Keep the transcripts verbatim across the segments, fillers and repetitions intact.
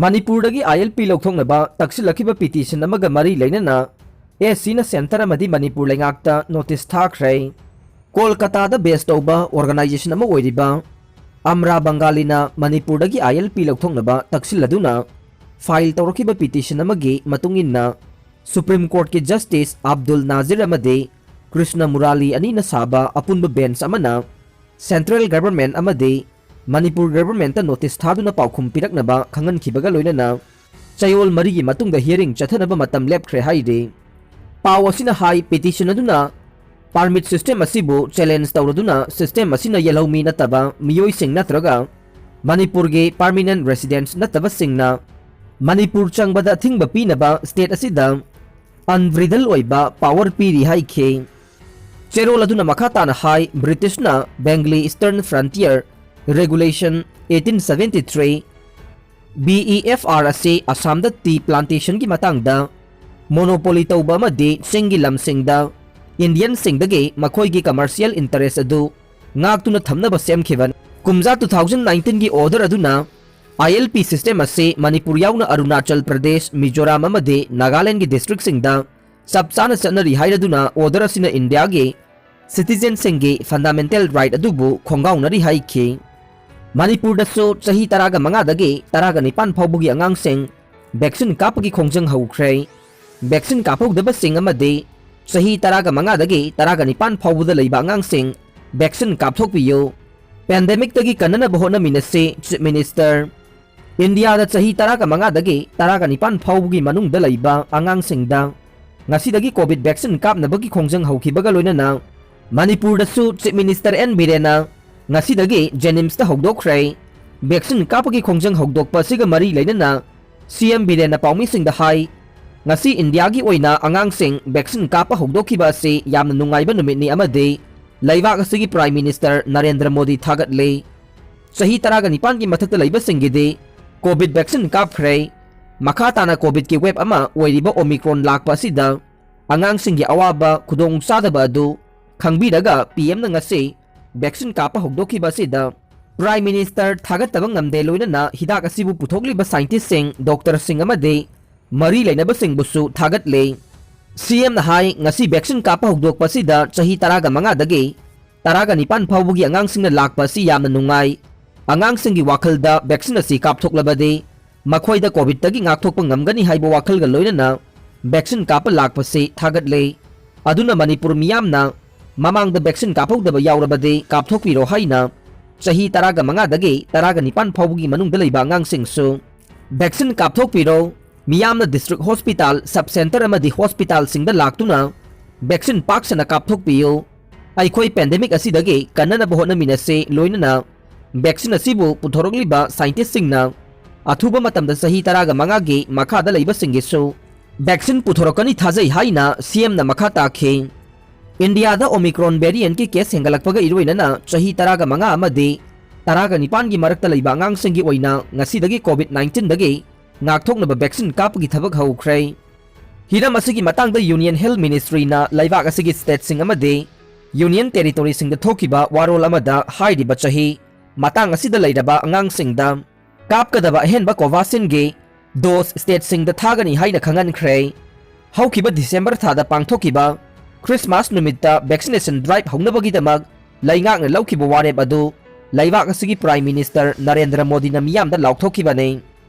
ꯃꯅꯤꯄꯨꯔꯗꯒꯤ ꯑꯥꯏ L P ꯂꯧꯊꯣꯛꯅꯕ ꯇꯛꯁꯤꯜꯂꯛꯈꯤꯕ petition ꯑꯃꯒ ꯃꯔꯤ ꯂꯩꯅꯅ ꯑꯦꯁ ꯁꯤꯅ ꯁꯦꯟꯇꯔ ꯑꯃꯗꯤ ꯃꯅꯤꯄꯨꯔ ꯂꯩꯉꯥꯛꯇ ꯅꯣꯇꯤꯁ ꯊꯥꯈ꯭ꯔꯦ꯫ ꯀꯣꯜꯀꯇꯥꯗ ꯕꯦꯁ ꯇꯧꯕ ꯑꯣꯔꯒꯅꯥꯏꯖꯦꯁꯟ ꯑꯃ ꯑꯣꯏꯔꯤꯕ ꯑꯝꯔꯥ ꯕꯪꯒꯥꯂꯤꯅ ꯃꯅꯤꯄꯨꯔꯗꯒꯤ ꯑꯥꯏ ꯑꯦꯜ ꯄꯤ ꯂꯧꯊꯣꯛꯅꯕ ꯇꯛꯁꯤꯜꯂꯗꯨꯅ ꯐꯥꯏꯜ ꯇꯧꯔꯛꯈꯤꯕ ꯄꯤꯇꯤꯁꯟ ꯑꯃꯒꯤ ꯃꯇꯨꯡ ꯏꯟꯅ, ꯁꯨꯄ꯭ꯔꯤꯝ ꯀꯣꯔꯠꯀꯤ ꯖꯁꯇꯤꯁ ꯑꯕꯗꯨꯜ ꯅꯥꯖꯤꯔ ꯑꯃꯗꯤ ꯀ꯭ꯔꯤꯁꯅ ꯃꯨꯔꯥꯂꯤ ꯑꯅꯤꯅ ꯁꯥꯕ ꯑꯄꯨꯟꯕ ꯕꯦꯟꯆ ꯑꯃꯅ ꯁꯦꯟꯇ꯭ꯔꯦꯜ ꯒꯚꯔꯟꯃꯦꯟꯠ ꯑꯃꯗꯤ ꯃꯅꯤꯄꯨꯔ ꯒꯚꯔꯟꯃꯦꯟꯠꯇ ꯅꯣꯇꯤꯁ ꯊꯥꯗꯨꯅ ꯄꯥꯎꯈꯨꯝ ꯄꯤꯔꯛꯅꯕ ꯈꯪꯍꯟꯈꯤꯕꯒ ꯂꯣꯏꯅꯅ ꯆꯌꯣꯜ ꯃꯔꯤꯒꯤ ꯃꯇꯨꯡꯗ ꯍꯤꯌꯔꯤꯡ ꯆꯠꯊꯅꯕ ꯃꯇꯝ ꯂꯦꯞꯈ꯭ꯔꯦ ꯍꯥꯏꯔꯤ꯫ ꯄꯥꯎ ꯑꯁꯤꯅ ꯍꯥꯏ, ꯄꯤꯇꯤꯁꯟ ꯑꯗꯨꯅ ꯄꯥꯔꯃꯤꯠ ꯁꯤꯁꯇꯦꯝ ꯑꯁꯤꯕꯨ ꯆꯦꯂꯦꯟꯖ ꯇꯧꯔꯗꯨꯅ ꯁꯤꯁꯇꯦꯝ ꯑꯁꯤꯅ ꯌꯦꯜꯍꯧꯃꯤ ꯅꯠꯇꯕ ꯃꯤꯑꯣꯏꯁꯤꯡ ꯅꯠꯇ꯭ꯔꯒ ꯃꯅꯤꯄꯨꯔꯒꯤ ꯄꯥꯔꯃꯤꯅꯦꯟꯠ ꯔꯦꯁꯤꯗꯦꯟꯠꯁ ꯅꯠꯇꯕꯁꯤꯡꯅ ꯃꯅꯤꯄꯨꯔ ꯆꯪꯕꯗ ꯑꯊꯤꯡꯕ ꯄꯤꯅꯕ ꯁ꯭ꯇꯦꯠ ꯑꯁꯤꯗ ꯑꯟꯕ꯭ꯔꯤꯗꯜ ꯑꯣꯏꯕ ꯄꯥꯋꯔ ꯄꯤꯔꯤ ꯍꯥꯏꯈꯤ꯫ ꯆꯦꯔꯣꯜ ꯑꯗꯨꯅ ꯃꯈꯥ ꯇꯥꯅ ꯍꯥꯏ, ꯕ꯭ꯔꯤꯇꯤꯁꯅ Bengali Eastern Frontier Regulation eighteen seventy three, B E F R, ꯑꯁꯤ ꯑꯁꯥꯝꯗ ꯇꯤ ꯄ꯭ꯂꯥꯟꯇꯦꯁꯟꯒꯤ ꯃꯇꯥꯡꯗ ꯃꯣꯅꯣꯄꯣꯂꯤ ꯇꯧꯕ ꯑꯃꯗꯤ ꯆꯤꯡꯒꯤ ꯂꯝꯁꯤꯡꯗ ꯏꯟꯗꯤꯌꯟꯁꯤꯡꯗꯒꯤ ꯃꯈꯣꯏꯒꯤ ꯀꯃꯔꯁꯤꯌꯦꯜ ꯏꯟꯇꯔꯦꯁ ꯑꯗꯨ ꯉꯥꯛꯇꯨꯅ ꯊꯝꯅꯕ ꯁꯦꯝꯈꯤꯕꯅꯤ꯫ ꯀꯨꯝꯖꯥ two thousand nineteen ꯒꯤ ꯑꯣꯔꯗꯔ ꯑꯗꯨꯅ ꯑꯥꯏ ꯑꯦꯜ ꯄꯤ ꯁꯤꯁꯇꯦꯝ ꯑꯁꯤ ꯃꯅꯤꯄꯨꯔ ꯌꯥꯎꯅ ꯑꯔꯨꯅꯥꯆꯜ ꯄ꯭ꯔꯗꯦꯁ, ꯃꯤꯖꯣꯔꯥꯝ ꯑꯃꯗꯤ ꯅꯥꯒꯥꯂꯦꯟꯒꯤ ꯗꯤꯁꯇ꯭ꯔꯤꯛꯁꯤꯡꯗ ꯆꯞ ꯆꯥꯅ ꯆꯠꯅꯔꯤ ꯍꯥꯏꯔꯗꯨꯅ ꯑꯣꯔꯗꯔ ꯑꯁꯤꯅ ꯏꯟꯗꯤꯌꯥꯒꯤ ꯁꯤꯇꯤꯖꯦꯟꯁꯤꯡꯒꯤ ꯐꯟꯗꯥꯃꯦꯟꯇꯦꯜ ꯔꯥꯏꯠ ꯑꯗꯨꯕꯨ ꯈꯣꯡꯒꯥꯎꯅꯔꯤ ꯍꯥꯏꯈꯤ꯫ ꯃꯅꯤꯄꯨꯔꯗꯁꯨ ꯆꯍꯤ ꯇꯔꯥꯒ ꯃꯉꯥꯗꯒꯤ ꯇꯔꯥꯒ ꯅꯤꯄꯥꯟ ꯐꯥꯎꯕꯒꯤ ꯑꯉꯥꯡꯁꯤꯡ ꯚꯦꯛꯁꯤꯟ ꯀꯥꯞꯄꯒꯤ ꯈꯣꯡꯖꯪ ꯍꯧꯈ꯭ꯔꯦ꯫ ꯚꯦꯛꯁꯤꯟ ꯀꯥꯞꯍꯧꯗꯕꯁꯤꯡ ꯑꯃꯗꯤ ꯆꯍꯤ ꯇꯔꯥꯒ ꯃꯉꯥꯗꯒꯤ ꯇꯔꯥꯒ ꯅꯤꯄꯥꯟ ꯐꯥꯎꯕꯗ ꯂꯩꯕ ꯑꯉꯥꯡꯁꯤꯡ ꯚꯦꯛꯁꯤꯟ ꯀꯥꯞꯊꯣꯛꯄꯤꯌꯨ꯫ ꯄꯦꯟꯗꯦꯃꯤꯛꯇꯒꯤ ꯀꯟꯅꯅꯕ ꯍꯣꯠꯅꯃꯤꯟꯅꯁꯤ, ꯆꯤꯐ ꯃꯤꯅꯤꯁꯇꯔ꯫ ꯏꯟꯗꯤꯌꯥꯗ ꯆꯍꯤ ꯇꯔꯥꯒ ꯃꯉꯥꯗꯒꯤ ꯇꯔꯥꯒ ꯅꯤꯄꯥꯟ ꯐꯥꯎꯕꯒꯤ ꯃꯅꯨꯡꯗ ꯂꯩꯕ ꯑꯉꯥꯡꯁꯤꯡꯗ ꯉꯁꯤꯗꯒꯤ ꯀꯣꯚꯤꯗ ꯚꯦꯛꯁꯤꯟ ꯀꯥꯞꯅꯕꯒꯤ ꯈꯣꯡꯖꯪ ꯍꯧꯈꯤꯕꯒ ꯂꯣꯏꯅꯅ ꯃꯅꯤꯄꯨꯔꯗꯁꯨ ꯆꯤꯐ ꯃꯤꯅꯤꯁꯇꯔ ꯑꯦꯟ ꯕꯤꯔꯦꯟꯅ ꯉꯁꯤꯗꯒꯤ ꯖꯦꯅꯤꯝꯁꯇ ꯍꯧꯗꯣꯛꯈ꯭ꯔꯦ꯫ ꯚꯦꯛꯁꯤꯟ ꯀꯥꯞꯄꯒꯤ ꯈꯣꯡꯖꯪ ꯍꯧꯗꯣꯛꯄ ꯑꯁꯤꯒ ꯃꯔꯤ ꯂꯩꯅꯅ ꯁꯤ ꯑꯦꯝ ꯕꯤꯔꯦꯟꯅ ꯄꯥꯎꯃꯤꯁꯤꯡꯗ ꯍꯥꯏ, ꯉꯁꯤ ꯏꯟꯗꯤꯌꯥꯒꯤ ꯑꯣꯏꯅ ꯑꯉꯥꯡꯁꯤꯡ ꯚꯦꯛꯁꯤꯟ ꯀꯥꯞꯄ ꯍꯧꯗꯣꯛꯈꯤꯕ ꯑꯁꯤ ꯌꯥꯝꯅ ꯅꯨꯡꯉꯥꯏꯕ ꯅꯨꯃꯤꯠꯅꯤ ꯑꯃꯗꯤ ꯂꯩꯕꯥꯛ ꯑꯁꯤꯒꯤ ꯄ꯭ꯔꯥꯏꯝ ꯃꯤꯅꯤꯁꯇꯔ ꯅꯔꯦꯟꯗ꯭ꯔ ꯃꯣꯗꯤ ꯊꯥꯒꯠꯂꯤ꯫ ꯆꯍꯤ ꯇꯔꯥꯒ ꯅꯤꯄꯥꯟꯒꯤ ꯃꯊꯛꯇ ꯂꯩꯕꯁꯤꯡꯒꯤꯗꯤ ꯀꯣꯚꯤꯗ ꯚꯦꯛꯁꯤꯟ ꯀꯥꯞꯈ꯭ꯔꯦ꯫ ꯃꯈꯥ ꯇꯥꯅ ꯀꯣꯚꯤꯗꯀꯤ ꯋꯦꯕ ꯑꯃ ꯑꯣꯏꯔꯤꯕ ꯑꯣꯃꯤꯀ꯭ꯔꯣꯟ ꯂꯥꯛꯄ ꯑꯁꯤꯗ ꯑꯉꯥꯡꯁꯤꯡꯒꯤ ꯑꯋꯥꯕ ꯈꯨꯗꯣꯡꯆꯥꯗꯕ ꯑꯗꯨ ꯈꯪꯕꯤꯔꯒ ꯄꯤ ꯑꯦꯝꯅ ꯉꯁꯤ ꯚꯦꯛꯁꯤꯟ ꯀꯥꯞꯄ ꯍꯧꯗꯣꯛꯈꯤꯕ ꯑꯁꯤꯗ Prime Minister ꯊꯥꯒꯠꯇꯕ ꯉꯝꯗꯦ, ꯂꯣꯏꯅꯅ ꯍꯤꯗꯥꯛ ꯑꯁꯤꯕꯨ ꯄꯨꯊꯣꯛꯂꯤꯕ scientistꯁꯤꯡ, doctorꯁꯤꯡ ꯑꯃꯗꯤ ꯃꯔꯤ ꯂꯩꯅꯕꯁꯤꯡꯕꯨꯁꯨ ꯊꯥꯒꯠꯂꯤ꯫ CMꯅ ꯍꯥꯏ, ꯉꯁꯤ vaccine ꯀꯥꯞꯄ ꯍꯧꯗꯣꯛꯄ ꯑꯁꯤꯗ ꯆꯍꯤ ꯇꯔꯥꯒ ꯃꯉꯥꯗꯒꯤ ꯇꯔꯥꯒ ꯅꯤꯄꯥꯟ ꯐꯥꯎꯕꯒꯤ ꯑꯉꯥꯡꯁꯤꯡꯅ ꯂꯥꯛꯄ ꯑꯁꯤ ꯌꯥꯝꯅ ꯅꯨꯡꯉꯥꯏ꯫ ꯑꯉꯥꯡꯁꯤꯡꯒꯤ ꯋꯥꯈꯜꯗ vaccine ꯑꯁꯤ ꯀꯥꯞꯊꯣꯛꯂꯕꯗꯤ ꯃꯈꯣꯏꯗ COVIDꯇꯒꯤ ꯉꯥꯛꯊꯣꯛꯄ ꯉꯝꯒꯅꯤ ꯍꯥꯏꯕ ꯋꯥꯈꯜꯒ ꯂꯣꯏꯅꯅ vaccine ꯀꯥꯞꯄ ꯂꯥꯛꯄꯁꯤ ꯊꯥꯒꯠꯂꯤ꯫ ꯑꯗꯨꯅ ꯃꯅꯤꯄꯨꯔ ꯃꯤꯌꯥꯝꯅ ꯃꯃꯥꯡꯗ vaccine ꯀꯥꯞꯍꯧꯗꯕ ꯌꯥꯎꯔꯕꯗꯤ ꯀꯥꯞꯊꯣꯛꯄꯤꯔꯣ ꯍꯥꯏꯅ ꯆꯍꯤ ꯇꯔꯥꯒ ꯃꯉꯥꯗꯒꯤ ꯇꯔꯥꯒ ꯅꯤꯄꯥꯟ ꯐꯥꯎꯕꯒꯤ ꯃꯅꯨꯡꯗ ꯂꯩꯕ ꯑꯉꯥꯡꯁꯤꯡꯁꯨ vaccine ꯀꯥꯞꯊꯣꯛꯄꯤꯔꯣ꯫ ꯃꯤꯌꯥꯝꯅ district hospital, sub center ꯑꯃꯗꯤ hospitalꯁꯤꯡꯗ ꯂꯥꯛꯇꯨꯅ vaccine ꯄꯥꯛ ꯁꯟꯅ ꯀꯥꯞꯊꯣꯛꯄꯤꯌꯨ꯫ ꯑꯩꯈꯣꯏ pandemic ꯑꯁꯤꯗꯒꯤ ꯀꯟꯅꯅꯕ ꯍꯣꯠꯅꯃꯤꯟꯅꯁꯤ, ꯂꯣꯏꯅꯅ vaccine ꯑꯁꯤꯕꯨ ꯄꯨꯊꯣꯔꯛꯂꯤꯕ scientistꯁꯤꯡꯅ ꯑꯊꯨꯕ ꯃꯇꯝꯗ ꯆꯍꯤ ꯇꯔꯥꯒ ꯃꯉꯥꯒꯤ ꯃꯈꯥꯗ ꯂꯩꯕꯁꯤꯡꯒꯤꯁꯨ vaccine ꯄꯨꯊꯣꯔꯛꯀꯅꯤ ꯊꯥꯖꯩ ꯍꯥꯏꯅ CMꯅ ꯃꯈꯥ ꯇꯥꯈꯤ꯫ ꯏꯟꯗꯤꯌꯥꯗ Omicron variantꯀꯤ case ꯍꯦꯟꯒꯠꯂꯛꯄꯒ ꯏꯔꯣꯏꯅꯅ ꯆꯍꯤ ꯇꯔꯥꯒ ꯃꯉꯥ ꯑꯃꯗꯤ ꯇꯔꯥꯒ ꯅꯤꯄꯥꯟꯒꯤ ꯃꯔꯛꯇ ꯂꯩꯕ ꯑꯉꯥꯡꯁꯤꯡꯒꯤ ꯑꯣꯏꯅ ꯉꯁꯤꯗꯒꯤ COVID nineteenꯗꯒꯤ ꯉꯥꯛꯊꯣꯛꯅꯕ vaccine ꯀꯥꯞꯄꯒꯤ ꯊꯕꯛ ꯍꯧꯈ꯭ꯔꯦ꯫ ꯍꯤꯔꯝ ꯑꯁꯤꯒꯤ ꯃꯇꯥꯡꯗ Union Health Ministryꯅ ꯂꯩꯕꯥꯛ ꯑꯁꯤꯒꯤ stateꯁꯤꯡ ꯑꯃꯗꯤ Union Territoryꯁꯤꯡꯗ ꯊꯣꯛꯈꯤꯕ ꯋꯥꯔꯣꯜ ꯑꯃꯗ ꯍꯥꯏꯔꯤꯕ ꯆꯍꯤ ꯃꯇꯥꯡ ꯑꯁꯤꯗ ꯂꯩꯔꯕ ꯑꯉꯥꯡꯁꯤꯡꯗ ꯀꯥꯞꯀꯗꯕ ꯑꯍꯦꯟꯕ Covaxinꯒꯤ dose stateꯁꯤꯡꯗ ꯊꯥꯒꯅꯤ ꯍꯥꯏꯅ ꯈꯪꯍꯟꯈ꯭ꯔꯦ꯫ ꯍꯧꯈꯤꯕ December ꯊꯥꯗ ꯄꯥꯡꯊꯣꯛꯈꯤꯕ Christmas ꯅꯨꯃꯤꯠꯇ vaccination drive ꯍꯧꯅꯕꯒꯤꯗꯃꯛ ꯂꯩꯉꯥꯛꯅ ꯂꯧꯈꯤꯕ ꯋꯥꯔꯦꯞ ꯑꯗꯨ ꯂꯩꯕꯥꯛ ꯑꯁꯤꯒꯤ Prime Minister ꯅꯔꯦꯟꯗ꯭ꯔ ꯃꯣꯗꯤꯅ ꯃꯤꯌꯥꯝꯗ ꯂꯥꯎꯊꯣꯛꯈꯤꯕꯅꯤ꯫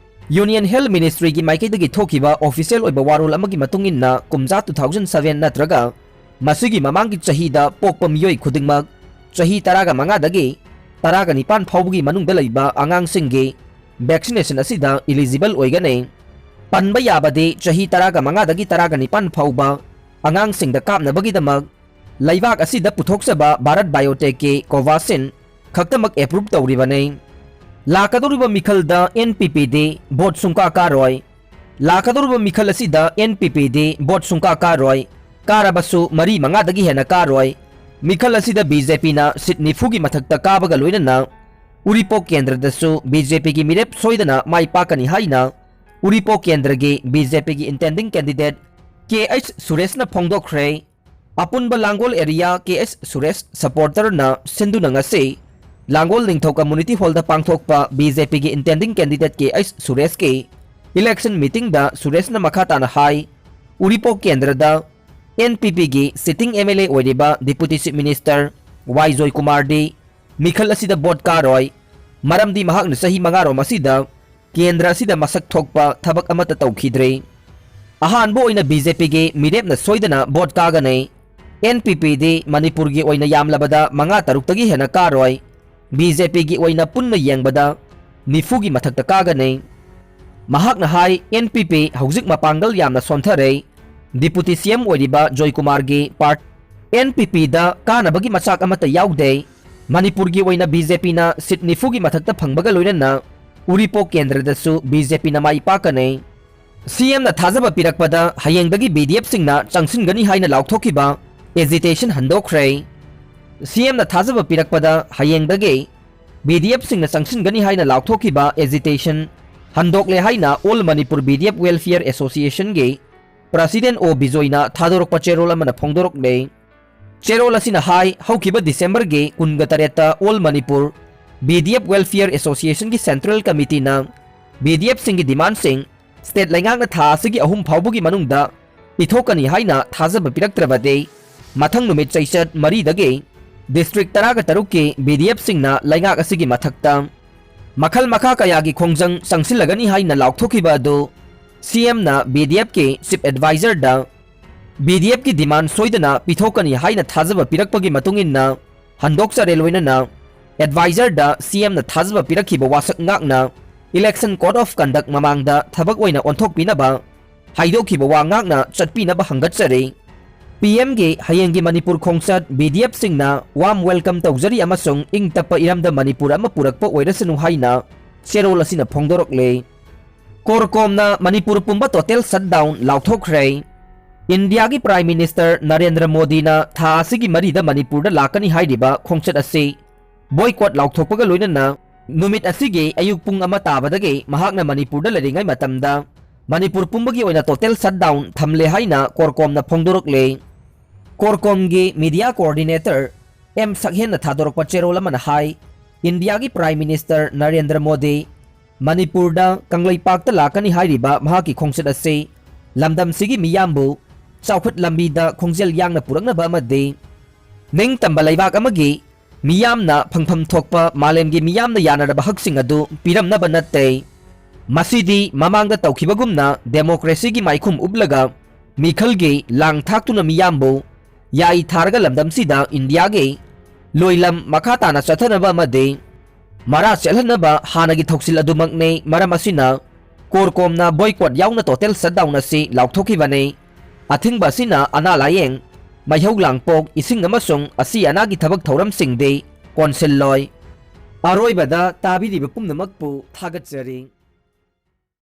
Union Health Ministryꯒꯤ ꯃꯥꯏꯀꯩꯗꯒꯤ ꯊꯣꯛꯈꯤꯕ official ꯑꯣꯏꯕ ꯋꯥꯔꯣꯜ ꯑꯃꯒꯤ ꯃꯇꯨꯡ ꯏꯟꯅ, ꯀꯨꯝꯖꯥ two thousand seven ꯅꯠꯇ꯭ꯔꯒ ꯃꯁꯤꯒꯤ ꯃꯃꯥꯡꯒꯤ ꯆꯍꯤꯗ ꯄꯣꯛꯄ ꯃꯤꯑꯣꯏ ꯈꯨꯗꯤꯡꯃꯛ ꯆꯍꯤ ꯇꯔꯥꯒ ꯃꯉꯥꯗꯒꯤ ꯇꯔꯥꯒ ꯅꯤꯄꯥꯟ ꯐꯥꯎꯕꯒꯤ ꯃꯅꯨꯡꯗ ꯂꯩꯕ ꯑꯉꯥꯡꯁꯤꯡꯒꯤ vaccination ꯑꯁꯤꯗ eligible ꯑꯣꯏꯒꯅꯤ꯫ ꯄꯟꯕ ꯌꯥꯕꯗꯤ ꯆꯍꯤ ꯇꯔꯥꯒ ꯃꯉꯥꯗꯒꯤ ꯇꯔꯥꯒ ꯅꯤꯄꯥꯟ ꯐꯥꯎꯕ ꯑꯉꯥꯡꯁꯤꯡꯗ ꯀꯥꯞꯅꯕꯒꯤꯗꯃꯛ ꯂꯩꯕꯥꯛ ꯑꯁꯤꯗ ꯄꯨꯊꯣꯛꯆꯕ Bharat Biotechꯀꯤ Covaxin ꯈꯛꯇꯃꯛ approve ꯇꯧꯔꯤꯕꯅꯤ꯫ ꯂꯥꯛꯀꯗꯧꯔꯤꯕ ꯃꯤꯈꯜꯗ NPPꯗꯤ vote ꯁꯨꯡꯀꯥ ꯀꯥꯔꯣꯏ꯫ ꯂꯥꯛꯀꯗꯧꯔꯤꯕ ꯃꯤꯈꯜ ꯑꯁꯤꯗ NPPꯗꯤ vote ꯁꯨꯡꯀꯥ ꯀꯥꯔꯣꯏ꯫ ꯀꯥꯔꯕꯁꯨ ꯃꯔꯤ ꯃꯉꯥꯗꯒꯤ ꯍꯦꯟꯅ ꯀꯥꯔꯣꯏ꯫ ꯃꯤꯈꯜ ꯑꯁꯤꯗ BJPꯅ seat ꯅꯤꯐꯨꯒꯤ ꯃꯊꯛꯇ ꯀꯥꯕꯒ ꯂꯣꯏꯅꯅ ꯎꯔꯤꯄꯣꯛ ꯀꯦꯟꯗ꯭ꯔꯗꯁꯨ BJPꯒꯤ ꯃꯤꯔꯦꯞ ꯁꯣꯏꯗꯅ ꯃꯥꯏ ꯄꯥꯛꯀꯅꯤ ꯍꯥꯏꯅ ꯎꯔꯤꯄꯣꯛ ꯀꯦꯟꯗ꯭ꯔꯒꯤ BJPꯒꯤ intending candidate K H ꯁꯨꯔꯦꯁꯅ ꯐꯣꯡꯗꯣꯛꯈ꯭ꯔꯦ꯫ ꯑꯄꯨꯟꯕ ꯂꯥꯡꯒꯣꯜ area K H ꯁꯨꯔꯦꯁ supporterꯅ ꯁꯤꯟꯗꯨꯅ ꯉꯁꯤ ꯂꯥꯡꯒꯣꯜ ꯅꯤꯡꯊꯧ Community Hallꯗ ꯄꯥꯡꯊꯣꯛꯄ BJPꯒꯤ intending candidate K H ꯁꯨꯔꯦꯁꯀꯤ election meetingꯗ ꯁꯨꯔꯦꯁꯅ ꯃꯈꯥ ꯇꯥꯅ ꯍꯥꯏ, ꯎꯔꯤꯄꯣꯛ ꯀꯦꯟꯗ꯭ꯔꯗ NPPꯒꯤ sitting MLA ꯑꯣꯏꯔꯤꯕ Deputy Chief Minister Y ꯖꯣꯏꯀꯨꯃꯥꯔꯗꯤ ꯃꯤꯈꯜ ꯑꯁꯤꯗ vote ꯀꯥꯔꯣꯏ, ꯃꯔꯝꯗꯤ ꯃꯍꯥꯛꯅ ꯆꯍꯤ ꯃꯉꯥꯔꯣꯝ ꯑꯁꯤꯗ ꯀꯦꯟꯗ꯭ꯔ ꯑꯁꯤꯗ ꯃꯁꯛ ꯊꯣꯛꯄ ꯊꯕꯛ ꯑꯃꯠꯇ ꯇꯧꯈꯤꯗ꯭ꯔꯤ꯫ ꯑꯍꯥꯟꯕ ꯑꯣꯏꯅ BJPꯒꯤ ꯃꯤꯔꯦꯞꯅ ꯁꯣꯏꯗꯅ vote ꯀꯥꯒꯅꯤ꯫ NPPꯗꯤ ꯃꯅꯤꯄꯨꯔꯒꯤ ꯑꯣꯏꯅ ꯌꯥꯝꯂꯕꯗ ꯃꯉꯥ ꯇꯔꯨꯛꯇꯒꯤ ꯍꯦꯟꯅ ꯀꯥꯔꯣꯏ꯫ BJPꯒꯤ ꯑꯣꯏꯅ ꯄꯨꯟꯅ ꯌꯦꯡꯕꯗ ꯅꯤꯐꯨꯒꯤ ꯃꯊꯛꯇ ꯀꯥꯒꯅꯤ꯫ ꯃꯍꯥꯛꯅ ꯍꯥꯏ, NPP ꯍꯧꯖꯤꯛ ꯃꯄꯥꯡꯒꯜ ꯌꯥꯝꯅ ꯁꯣꯟꯊꯔꯦ꯫ Deputy CM ꯑꯣꯏꯔꯤꯕ ꯖꯣꯏꯀꯨꯃꯥꯔꯒꯤ part NPPꯗ ꯀꯥꯅꯕꯒꯤ ꯃꯆꯥꯛ ꯑꯃꯠꯇ ꯌꯥꯎꯗꯦ꯫ ꯃꯅꯤꯄꯨꯔꯒꯤ ꯑꯣꯏꯅ BJPꯅ seat ꯅꯤꯐꯨꯒꯤ ꯃꯊꯛꯇ ꯐꯪꯕꯒ ꯂꯣꯏꯅꯅ ꯎꯔꯤꯄꯣꯛ ꯀꯦꯟꯗ꯭ꯔꯗꯁꯨ BJPꯅ ꯃꯥꯏ ꯄꯥꯛꯀꯅꯤ꯫ CMꯅ ꯊꯥꯖꯕ ꯄꯤꯔꯛꯄꯗ ꯍꯌꯦꯡꯗꯒꯤ BDFꯁꯤꯡꯅ ꯆꯪꯁꯤꯟꯒꯅꯤ ꯍꯥꯏꯅ ꯂꯥꯎꯊꯣꯛꯈꯤꯕ agitation ꯍꯟꯗꯣꯛꯈ꯭ꯔꯦ꯫ CMꯅ ꯊꯥꯖꯕ ꯄꯤꯔꯛꯄꯗ ꯍꯌꯦꯡꯗꯒꯤ BDFꯁꯤꯡꯅ ꯆꯪꯁꯤꯟꯒꯅꯤ ꯍꯥꯏꯅ ꯂꯥꯎꯊꯣꯛꯈꯤꯕ agitation ꯍꯟꯗꯣꯛꯂꯦ ꯍꯥꯏꯅ All Manipur BDF Welfare Associationꯒꯤ President O ꯕꯤꯖꯣꯏꯅ ꯊꯥꯗꯣꯔꯛꯄ ꯆꯦꯔꯣꯜ ꯑꯃꯅ ꯐꯣꯡꯗꯣꯔꯛꯂꯦ꯫ ꯆꯦꯔꯣꯜ ꯑꯁꯤꯅ ꯍꯥꯏ, ꯍꯧꯈꯤꯕ ꯗꯤꯁꯦꯝꯕꯔꯒꯤ ꯀꯨꯟꯒ ꯇꯔꯦꯠꯇ All Manipur BDF Welfare Associationꯒꯤ Central Committeeꯅ BDFꯁꯤꯡꯒꯤ demandꯁꯤꯡ state ꯂꯩꯉꯥꯛꯅ ꯊꯥ ꯑꯁꯤꯒꯤ ꯑꯍꯨꯝ ꯐꯥꯎꯕꯒꯤ ꯃꯅꯨꯡꯗ ꯄꯤꯊꯣꯛꯀꯅꯤ ꯍꯥꯏꯅ ꯊꯥꯖꯕ ꯄꯤꯔꯛꯇ꯭ꯔꯕꯗꯤ, ꯃꯊꯪ ꯅꯨꯃꯤꯠ ꯆꯩꯆꯠ ꯃꯔꯤꯗꯒꯤ district ꯇꯔꯥꯒ ꯇꯔꯨꯛꯀꯤ BDFꯁꯤꯡꯅ ꯂꯩꯉꯥꯛ ꯑꯁꯤꯒꯤ ꯃꯊꯛꯇ ꯃꯈꯜ ꯃꯈꯥ ꯀꯌꯥꯒꯤ ꯈꯣꯡꯖꯪ ꯆꯪꯁꯤꯜꯂꯒꯅꯤ ꯍꯥꯏꯅ ꯂꯥꯎꯊꯣꯛꯈꯤꯕ ꯑꯗꯨ CMꯅ BDFꯀꯤ Chief Advisorꯗ BDFꯀꯤ demand ꯁꯣꯏꯗꯅ ꯄꯤꯊꯣꯛꯀꯅꯤ ꯍꯥꯏꯅ ꯊꯥꯖꯕ ꯄꯤꯔꯛꯄꯒꯤ ꯃꯇꯨꯡ ꯏꯟꯅ ꯍꯟꯗꯣꯛꯆꯔꯦ꯫ ꯂꯣꯏꯅꯅ Advisorꯗ CMꯅ ꯊꯥꯖꯕ ꯄꯤꯔꯛꯈꯤꯕ ꯋꯥꯁꯛ ꯉꯥꯛꯅ Election Code of Conduct ꯃꯃꯥꯡꯗ ꯊꯕꯛ ꯑꯣꯏꯅ ꯑꯣꯟꯊꯣꯛꯄꯤꯅꯕ ꯍꯥꯏꯗꯣꯛꯈꯤꯕ ꯋꯥ ꯉꯥꯛꯅ ꯆꯠꯄꯤꯅꯕ ꯍꯪꯒꯠꯆꯔꯤ꯫ PMꯒꯤ ꯍꯌꯦꯡꯒꯤ ꯃꯅꯤꯄꯨꯔ ꯈꯣꯡꯆꯠ BDFꯁꯤꯡꯅ warm welcome ꯇꯧꯖꯔꯤ ꯑꯃꯁꯨꯡ ꯏꯪ ꯇꯞꯄ ꯏꯔꯝꯗ ꯃꯅꯤꯄꯨꯔ ꯑꯃ ꯄꯨꯔꯛꯄ ꯑꯣꯏꯔꯁꯅꯨ ꯍꯥꯏꯅ ꯆꯦꯔꯣꯜ ꯑꯁꯤꯅ ꯐꯣꯡꯗꯣꯔꯛꯂꯦ꯫ ꯀꯣꯔꯀꯣꯝꯅ ꯃꯅꯤꯄꯨꯔ ꯄꯨꯝꯕ total shutdown ꯂꯥꯎꯊꯣꯛꯈ꯭ꯔꯦ꯫ ꯏꯟꯗꯤꯌꯥꯒꯤ Prime Minister ꯅꯔꯦꯟꯗ꯭ꯔ ꯃꯣꯗꯤꯅ ꯊꯥ ꯑꯁꯤꯒꯤ ꯃꯔꯤꯗ ꯃꯅꯤꯄꯨꯔꯗ ꯂꯥꯛꯀꯅꯤ ꯍꯥꯏꯔꯤꯕ ꯈꯣꯡꯆꯠ ꯑꯁꯤ boycott ꯂꯥꯎꯊꯣꯛꯄꯒ ꯂꯣꯏꯅꯅ ꯅꯨꯃꯤꯠ ꯑꯁꯤꯒꯤ ꯑꯌꯨꯛ ꯄꯨꯡ ꯑꯃ ꯇꯥꯕꯗꯒꯤ ꯃꯍꯥꯛꯅ ꯃꯅꯤꯄꯨꯔꯗ ꯂꯩꯔꯤꯉꯩ ꯃꯇꯝꯗ ꯃꯅꯤꯄꯨꯔ ꯄꯨꯝꯕꯒꯤ ꯑꯣꯏꯅ total shutdown ꯊꯝꯂꯦ ꯍꯥꯏꯅ ꯀꯣꯔꯀꯣꯝꯅ ꯐꯣꯡꯗꯣꯔꯛꯂꯦ꯫ ꯀꯣꯔꯀꯣꯝꯒꯤ media coordinator M ꯁꯛꯍꯦꯟꯅ ꯊꯥꯗꯣꯔꯛꯄ ꯆꯦꯔꯣꯜ ꯑꯃꯅ ꯍꯥꯏ, ꯏꯟꯗꯤꯌꯥꯒꯤ Prime Minister ꯅꯔꯦꯟꯗ꯭ꯔ ꯃꯣꯗꯤ ꯃꯅꯤꯄꯨꯔꯗ ꯀꯪꯂꯩꯄꯥꯛꯇ ꯂꯥꯛꯀꯅꯤ ꯍꯥꯏꯔꯤꯕ ꯃꯍꯥꯛꯀꯤ ꯈꯣꯡꯆꯠ ꯑꯁꯤ ꯂꯝꯗꯝꯁꯤꯒꯤ ꯃꯤꯌꯥꯝꯕꯨ ꯆꯥꯎꯈꯠ ꯂꯝꯕꯤꯗ ꯈꯣꯡꯖꯦꯜ ꯌꯥꯡꯅ ꯄꯨꯔꯛꯅꯕ ꯑꯃꯗꯤ ꯅꯤꯡꯇꯝꯕ ꯂꯩꯕꯥꯛ ꯑꯃꯒꯤ ꯃꯤꯌꯥꯝꯅ ꯐꯪꯐꯝ ꯊꯣꯛꯄ ꯃꯥꯂꯦꯝꯒꯤ ꯃꯤꯌꯥꯝꯅ ꯌꯥꯅꯔꯕ ꯍꯛꯁꯤꯡ ꯑꯗꯨ ꯄꯤꯔꯝꯅꯕ ꯅꯠꯇꯦ꯫ ꯃꯁꯤꯗꯤ ꯃꯃꯥꯡꯗ ꯇꯧꯈꯤꯕꯒꯨꯝꯅ democracyꯒꯤ ꯃꯥꯏꯈꯨꯝ ꯎꯞꯂꯒ ꯃꯤꯈꯜꯒꯤ ꯂꯥꯡ ꯊꯥꯛꯇꯨꯅ ꯃꯤꯌꯥꯝꯕꯨ ꯌꯥꯏ ꯊꯥꯔꯒ ꯂꯝꯗꯝꯁꯤꯗ ꯏꯟꯗꯤꯌꯥꯒꯤ ꯂꯣꯏꯂꯝ ꯃꯈꯥ ꯇꯥꯅ ꯆꯠꯊꯅꯕ ꯑꯃꯗꯤ ꯃꯔꯥ ꯆꯦꯜꯍꯟꯅꯕ ꯍꯥꯟꯅꯒꯤ ꯊꯧꯁꯤꯜ ꯑꯗꯨꯃꯛꯅꯤ꯫ ꯃꯔꯝ ꯑꯁꯤꯅ CORCOMꯅ boycott ꯌꯥꯎꯅ total shutdown ꯑꯁꯤ ꯂꯥꯎꯊꯣꯛꯈꯤꯕꯅꯤ꯫ ꯑꯊꯤꯡꯕ ꯑꯁꯤꯅ ꯑꯅꯥ ꯂꯥꯌꯦꯡ, ꯃꯩꯍꯧ ꯂꯥꯡꯄꯣꯛ, ꯏꯁꯤꯡ ꯑꯃꯁꯨꯡ ꯑꯁꯤ ꯑꯅꯥꯒꯤ ꯊꯕꯛ ꯊꯧꯔꯝꯁꯤꯡꯗꯤ ꯀꯣꯟꯁꯤꯜꯂꯣꯏ꯫ ꯑꯔꯣꯏꯕꯗ ꯇꯥꯕꯤꯔꯤꯕ ꯄꯨꯝꯅꯃꯛꯄꯨ ꯊꯥꯒꯠꯆꯔꯤ꯫